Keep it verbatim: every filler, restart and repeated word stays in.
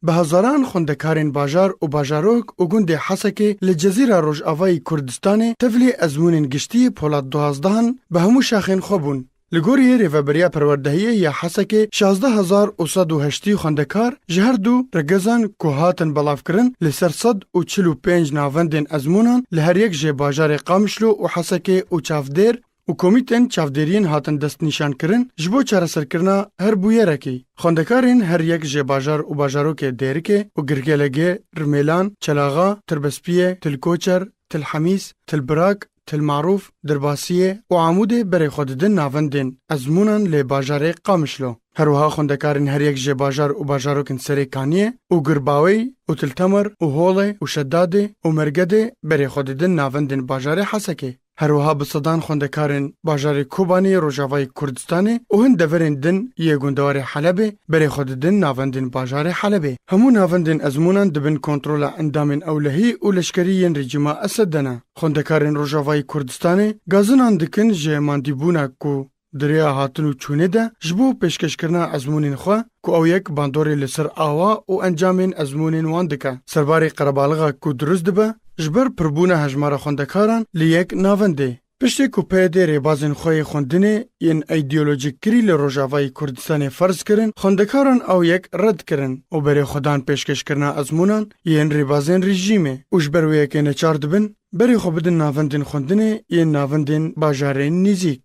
Bi hezaran xwendekarên bajar û bajarok û gundê Hesekê li Cezîra Rojavayî Kurdistanê tevlî ezmûnên giştî Polat duwazdeh bi hemû şaxên xwe bûn. Li gorî Rêveberiya Perwerdehiyê ya Hesekê, şazdeh hezar û sed û heştî xwendekar ji her du regezan ku hatin belavkirin li ser sed û çil û pênc navendên ezmûnan li her yek jê bajarê Qamişlo û Hesekê û çavdêr û komîtên çavdêriyên hatin destnîşankirin ji bo çareserkirina her bûyerekî. Xwendekarên her yek jê bajar û bajarokê Dêrikê û Girgelegê, Rimêlan, Çelaxa, Tirbespiyê, Til Koçer, Til Hemîs, Til Birak, Til Marûf, Dirbasiyê û Amûdê berê xwe didin navendên ezmûnan lê bajarê Qamişlo. Her wiha xwendekarên her yek jê bajar û bajarokên Serê Kaniyê û Girbawey û Til Temer û Holê û Şedadê û Mergedê berê xwe didin navendên bajarê Hesekê. Her wiha bi sedan xwendekarên bajarê Kobanê yê Rojavayê Kurdistanê û hin deverên din yê gundewarê Helebê berê xwe didin navendên bajarê Helebê. Hemû navendên ezmûnan di bin kontrola endamên ewlehî û leşkerî yên rejîma Esed de ne. Xwendekarên Rojavayê Kurdistanê gazinan dikin ji mandîbûna ku di rêya hatin û çûnê de ji bo pêşkêşkirina ezmûnên xwe ku ew yek bandorê li ser awa û encamên ezmûnên wan dike. Serbarê qerebalixa ku dirust dibe ji ber pirbûna hejmara xwendekaran li yek navendê. Piştê ku P Y D rêbazên xwe yê xwendinê yên îdeolojîk kirî li Rojavayê Kurdistanê ferz kirin, xwendekaran ew yek red kirin û berê xwe dan pêşkêşkirina ezmûnan yên rêbazên rejîmê û ji ber wê yekê neçar dibin berê xwe bidin navendên xwendinê yên navendên bajarên nêzîk.